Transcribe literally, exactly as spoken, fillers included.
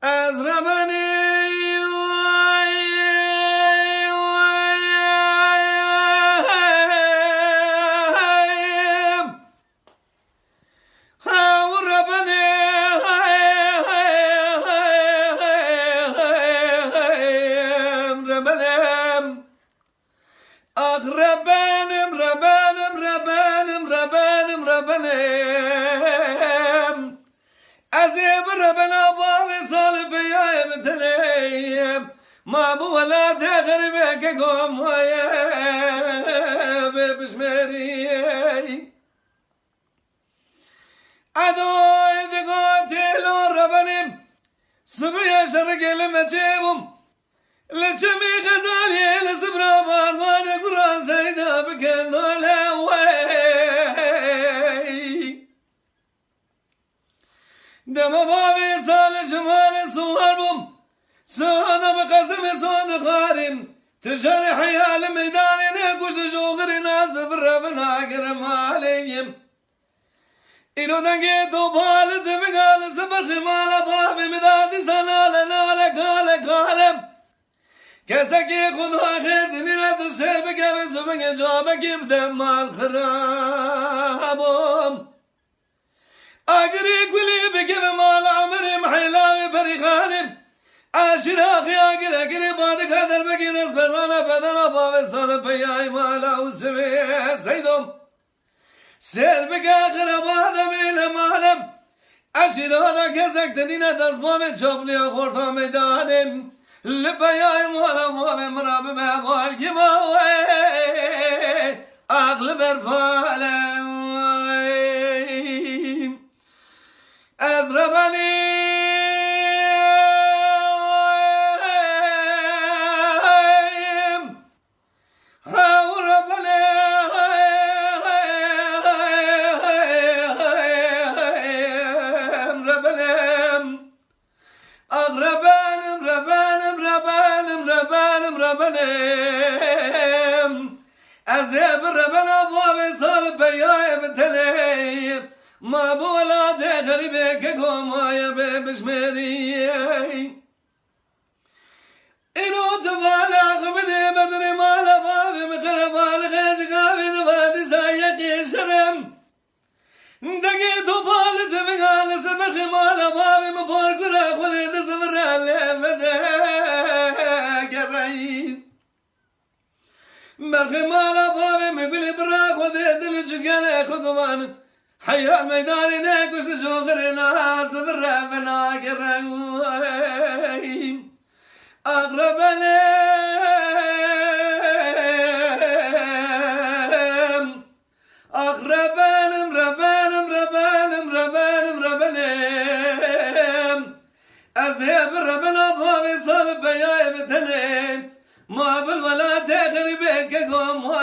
Ez rebenîm, hew rebenîm, rebenîm. Ax rebenim, rebenim, rebenim, rebenim, rebenim. Ez ê bi rebena bavê salê peyayê bi tenê. Ma bi welatê xerîbê keko maye bê pişmêrî. Edoy digo têlo rebenim. Sibiya şerikê li me çêbûm. Li çemê Xezaliyê li sibra van vanê guran seyda bikin nale wey. Dema bavê salê şimalê suwar bûm. Sana bi qesemê sodixarîm. Tu şerê heya li meydanê nekuşt joxirê nazi virevina girim aleyim. Îro dengê topal dibiga li sibirxê mala bavê min da dîsa nale, nale, kale, kale. Kesekî Xuda xêr dinîne tu sêr bike vê zû bike cabekî bide mal xirabom. Agirî kulî bike ve mal emirê mihêla wê perîxanê. Eşîra xiya gire gire badika derbekî dest berdana bedena bavê sale peyayê mala û sivê seydom. Sêr bike xireba demê li malê. Eşîra de kesek tenîne destbavê çapliya xorta meydanê. Li peyayê mala bavê min re bibe barkî bawê. Aqli ber palê. Ez rebenîm. Hew rebenim, rebenim. Ax rebenim, rebenim, rebenim, rebenim, rebenim. Ez ê bi rebena bavê sal peyayê bi tenê. Ma bi welatê xerîbê keko maye bê pişmêrî. Îro tu vala xwe bidê berdinê mala bavê min, qerebalixê ji gavê diva dîsa yekê şerem. Dengê topa li diviga li sibirxê mala bavê min, parkura Xwedê dizivire lê vede gereyî. Berxê mala bavê min gulê bira Xwedê dil çi gere xwe guman. Heya meydanê nekuşt joxirê nas bi revina gereng. Ax rebenim, ax rebenim, rebenim, rebenim, rebenim, rebenim. Ez ê bi rebena bavê sal peyayê bi tenê. Ma bil welatê xerîbê keko ma